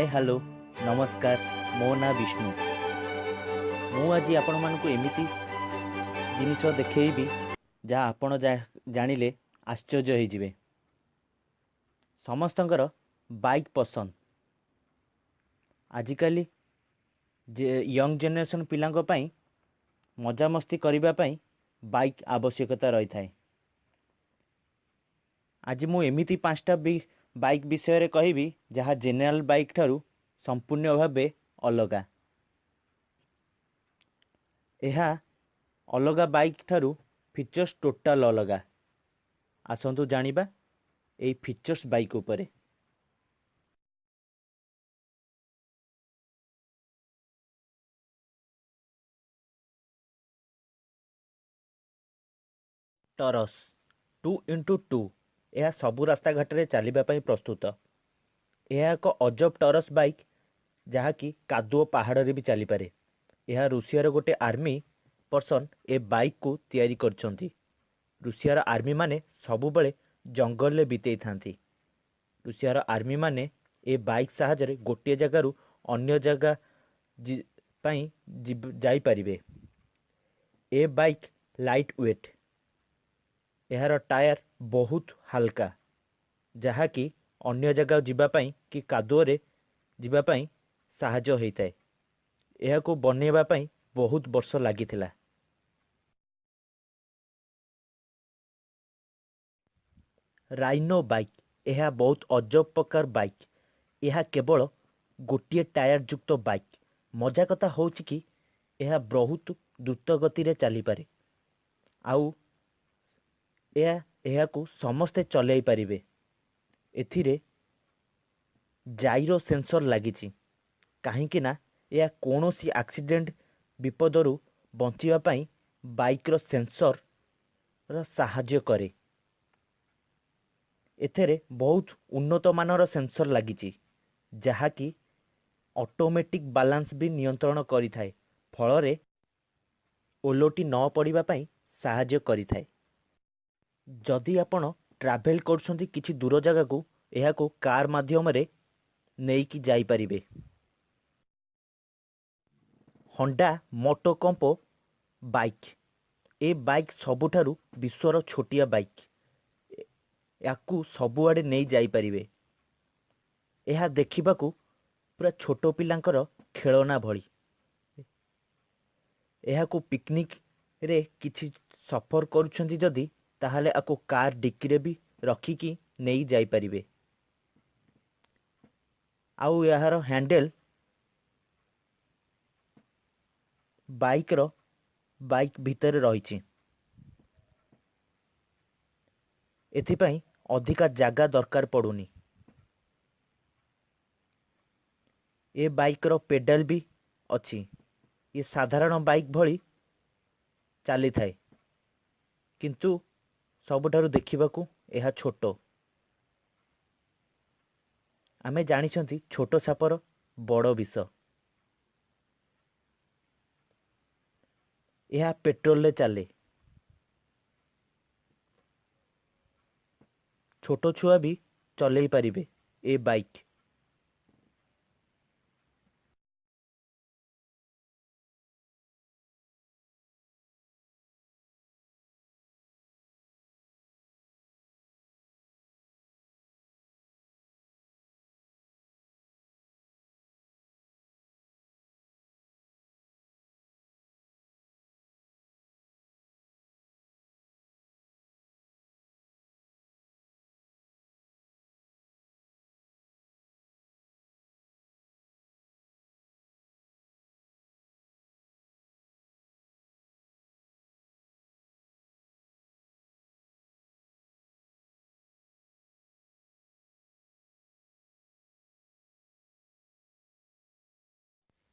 ହାଏ, hello, ନମସ୍କାର। ମୋ ନାଁ ବିଷ୍ଣୁ। ମୁଁ ଆଜି ଆପଣମାନଙ୍କୁ ଏମିତି ଜିନିଷ ଦେଖେଇବି, ଯାହା ଆପଣ ଜାଣିଲେ ଆଶ୍ଚର୍ଯ୍ୟ ହେଇଯିବେ। ସମସ୍ତଙ୍କର ବାଇକ୍ ପସନ୍ଦ। ଆଜିକାଲି ଯେ ୟଙ୍ଗ ଜେନେରେସନ୍ ପିଲାଙ୍କ ପାଇଁ ମଜାମସ୍ତି କରିବା ପାଇଁ ବାଇକ୍ ଆବଶ୍ୟକତା ରହିଥାଏ। ଆଜି ମୁଁ ଏମିତି ପାଞ୍ଚଟା ବି ବାଇକ୍ ବିଷୟରେ କହିବି, ଯାହା ଜେନେରାଲ ବାଇକ୍ ଠାରୁ ସମ୍ପୂର୍ଣ୍ଣ ଭାବେ ଅଲଗା। ଏହା ଅଲଗା ବାଇକ୍ ଠାରୁ ଫିଚର୍ସ ଟୋଟାଲ ଅଲଗା। ଆସନ୍ତୁ ଜାଣିବା ଏଇ ଫିଚର୍ସ ବାଇକ୍ ଉପରେ। ଟରସ୍ 2x2। ଏହା ସବୁ ରାସ୍ତାଘାଟରେ ଚାଲିବା ପାଇଁ ପ୍ରସ୍ତୁତ। ଏହା ଏକ ଅଜବ ଟରସ୍ ବାଇକ୍, ଯାହାକି କାଦୁଅ ପାହାଡ଼ରେ ବି ଚାଲିପାରେ। ଏହା ରୁଷିଆର ଗୋଟେ ଆର୍ମି ପର୍ସନ୍ ଏ ବାଇକ୍କୁ ତିଆରି କରିଛନ୍ତି। ରୁଷିଆର ଆର୍ମିମାନେ ସବୁବେଳେ ଜଙ୍ଗଲରେ ବିତେଇଥାନ୍ତି। ରୁଷିଆର ଆର୍ମିମାନେ ଏ ବାଇକ୍ ସାହାଯ୍ୟରେ ଗୋଟିଏ ଜାଗାରୁ ଅନ୍ୟ ଜାଗା ପାଇଁ ଯାଇପାରିବେ। ଏ ବାଇକ୍ ଲାଇଟ୍ ୱେଟ୍। ଏହାର ଟାୟାର ବହୁତ ହାଲକା, ଯାହାକି ଅନ୍ୟ ଜାଗାକୁ ଯିବା ପାଇଁ କି କାଦୁଅରେ ଯିବା ପାଇଁ ସାହାଯ୍ୟ ହୋଇଥାଏ। ଏହାକୁ ବନେଇବା ପାଇଁ ବହୁତ ବର୍ଷ ଲାଗିଥିଲା। Rhino bike. ଏହା ବହୁତ ଅଜବ ପ୍ରକାର ବାଇକ୍। ଏହା କେବଳ ଗୋଟିଏ ଟାୟାର ଯୁକ୍ତ ବାଇକ୍। ମଜା କଥା ହେଉଛି କି ଏହା ବହୁତ ଦ୍ରୁତ ଗତିରେ ଚାଲିପାରେ, ଆଉ ଏହାକୁ ସମସ୍ତେ ଚଲେଇ ପାରିବେ। ଏଥିରେ ଜାଇରୋ ସେନ୍ସର ଲାଗିଛି, କାହିଁକି ନା ଏହା କୌଣସି ଆକ୍ସିଡେଣ୍ଟ ବିପଦରୁ ବଞ୍ଚିବା ପାଇଁ ବାଇକ୍ର ସେନ୍ସରର ସାହାଯ୍ୟ କରେ। ଏଥିରେ ବହୁତ ଉନ୍ନତମାନର ସେନ୍ସର ଲାଗିଛି, ଯାହାକି ଅଟୋମେଟିକ୍ ବାଲାନ୍ସ ବି ନିୟନ୍ତ୍ରଣ କରିଥାଏ, ଫଳରେ ଓଲଟି ନ ପଡ଼ିବା ପାଇଁ ସାହାଯ୍ୟ କରିଥାଏ। ଯଦି ଆପଣ ଟ୍ରାଭେଲ୍ କରୁଛନ୍ତି କିଛି ଦୂର ଜାଗାକୁ, ଏହାକୁ କାର୍ ମାଧ୍ୟମରେ ନେଇକି ଯାଇପାରିବେ। ହଣ୍ଡା ମୋଟୋକମ୍ପୋ ବାଇକ୍। ଏ ବାଇକ୍ ସବୁଠାରୁ ବିଶ୍ୱର ଛୋଟିଆ ବାଇକ୍। ୟାକୁ ସବୁଆଡ଼େ ନେଇ ଯାଇପାରିବେ। ଏହା ଦେଖିବାକୁ ପୁରା ଛୋଟ ପିଲାଙ୍କର ଖେଳନା ଭଳି। ଏହାକୁ ପିକନିକରେ କିଛି ସଫର କରୁଛନ୍ତି ଯଦି, ତାହେଲେ ଆକୁ କାର୍ ଡିକିରେ ବି ରଖିକି ନେଇ ଯାଇପାରିବେ। ଆଉ ଏହାର ହ୍ୟାଣ୍ଡେଲ ବାଇକ୍ର ବାଇକ୍ ଭିତରେ ରହିଛି। ଏଥିପାଇଁ ଅଧିକା ଜାଗା ଦରକାର ପଡ଼ୁନି। ଏ ବାଇକ୍ର ପେଡ଼ାଲ ବି ଅଛି। ଇଏ ସାଧାରଣ ବାଇକ୍ ଭଳି ଚାଲିଥାଏ, କିନ୍ତୁ ସବୁଠାରୁ ଦେଖିବାକୁ ଏହା ଛୋଟ। ଆମେ ଜାଣିଛନ୍ତି, ଛୋଟ ସାପର ବଡ଼ ବିଷ। ଏହା ପେଟ୍ରୋଲରେ ଚାଲେ। ଛୋଟ ଛୁଆ ବି ଚଲେଇ ପାରିବେ ଏ ବାଇକ୍।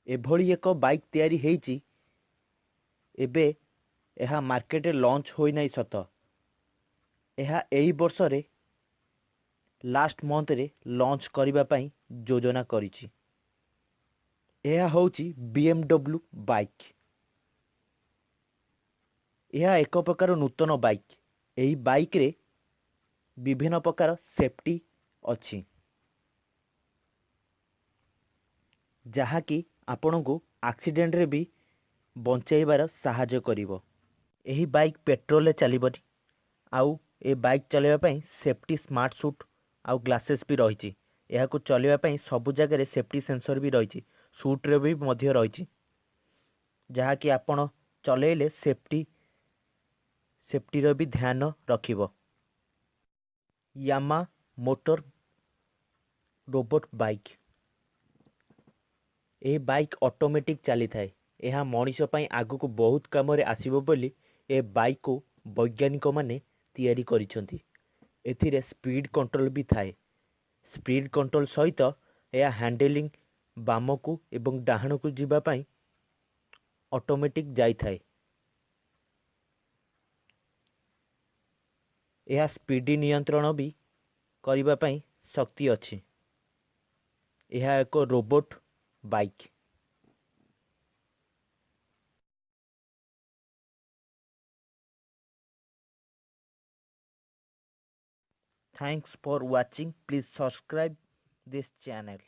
ଏଭଳି ଏକ ବାଇକ୍ ତିଆରି ହେଇଛି। ଏବେ ଏହା ମାର୍କେଟରେ ଲଞ୍ଚ ହୋଇନାହିଁ ସତ, ଏହା ଏହି ବର୍ଷରେ ଲାଷ୍ଟ ମନ୍ଥରେ ଲଞ୍ଚ କରିବା ପାଇଁ ଯୋଜନା କରିଛି। ଏହା ହେଉଛି BMW bike. ଏହା ଏକ ପ୍ରକାର ନୂତନ ବାଇକ୍। ଏହି ବାଇକ୍ରେ ବିଭିନ୍ନ ପ୍ରକାର ସେଫ୍ଟି ଅଛି। ଯାହାକି ଆପଣଙ୍କୁ ଆକ୍ସିଡେଣ୍ଟରେ ବି ବଞ୍ଚାଇବାର ସାହାଯ୍ୟ କରିବ। ଏହି ବାଇକ୍ ପେଟ୍ରୋଲରେ ଚାଲିବନି, ଆଉ ଏ ବାଇକ୍ ଚଲାଇବା ପାଇଁ ସେଫ୍ଟି ସ୍ମାର୍ଟ ସୁଟ୍ ଆଉ ଗ୍ଲାସେସ୍ ବି ରହିଛି। ଏହାକୁ ଚଲାଇବା ପାଇଁ ସବୁ ଜାଗାରେ ସେଫ୍ଟି ସେନ୍ସର ବି ରହିଛି, ସୁଟ୍ରେ ବି ମଧ୍ୟ ରହିଛି, ଯାହାକି ଆପଣ ଚଲେଇଲେ ସେଫ୍ଟିର ବି ଧ୍ୟାନ ରଖିବ। Yamaha motor robot bike. ଏହି ବାଇକ୍ ଅଟୋମେଟିକ୍ ଚାଲିଥାଏ। ଏହା ମଣିଷ ପାଇଁ ଆଗକୁ ବହୁତ କାମରେ ଆସିବ ବୋଲି ଏ ବାଇକ୍କୁ ବୈଜ୍ଞାନିକମାନେ ତିଆରି କରିଛନ୍ତି। ଏଥିରେ ସ୍ପିଡ଼ କଣ୍ଟ୍ରୋଲ ବି ଥାଏ। ସ୍ପିଡ଼ କଣ୍ଟ୍ରୋଲ ସହିତ ଏହା ହ୍ୟାଣ୍ଡେଲିଂ ବାମକୁ ଏବଂ ଡାହାଣକୁ ଯିବା ପାଇଁ ଅଟୋମେଟିକ୍ ଯାଇଥାଏ। ଏହା ସ୍ପିଡ଼ ନିୟନ୍ତ୍ରଣ ବି କରିବା ପାଇଁ ଶକ୍ତି ଅଛି। ଏହା ଏକ robot bike. Thanks for watching. Please subscribe this channel.